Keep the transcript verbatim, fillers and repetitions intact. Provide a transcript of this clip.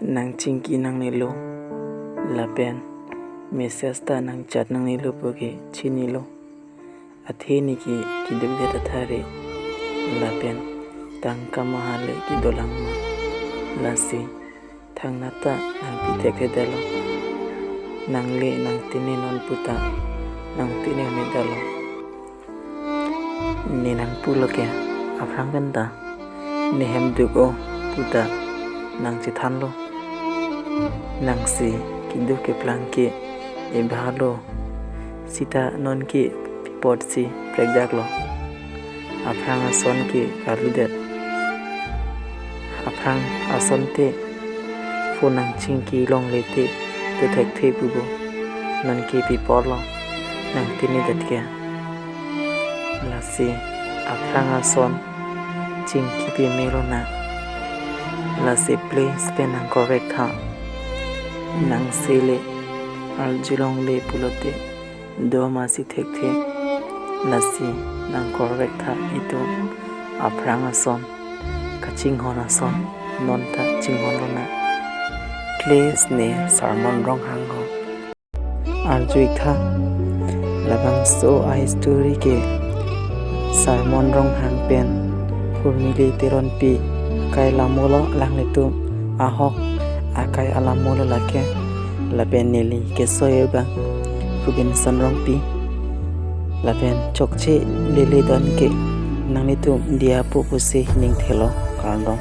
nangchingki nangnelo, lapen message ta nangchat nangnelo puke chinilo. Athe neke keduk det athare, lapen tangka maha le kedolang ma. Lasi thangnat ta nangpi thekthedetlo. Nangle nangtene non puta nangtene un-edetlo. Ne nangpulo ke aphrang pen ta ne hem duk-o puta nangchethanlo. Nangsi keduk keplang ke ebahalo. Sita nonke pi apotsi prekjaklo. Aphrang ason ke kaludet. Aphrang asonte phone nangchingki longle te do thekthe pubo. Nonke pi apotlo nangtenedet ke. Lasi aphrang ason chingki pamelo na. Lasi please pen nangkorvek tha. Nangsi le arjulongle pulote do masi thekthe. Lasi nangkorvek tha itum aphrang ason, kachinghon ason non ta chinghonlo na. Please ne Sermon Ronghang ho arju-ik tha. Labangso a-story ke Sermon Ronghang pen Hurmili Teronpi akai alamlo, alanglitum ahok akai alamlo lake. Lapen neli kesoi abang Robinson Rongpi. Lapen chokche lele don ke nanglitum diya po pusi ning thelo, kardom.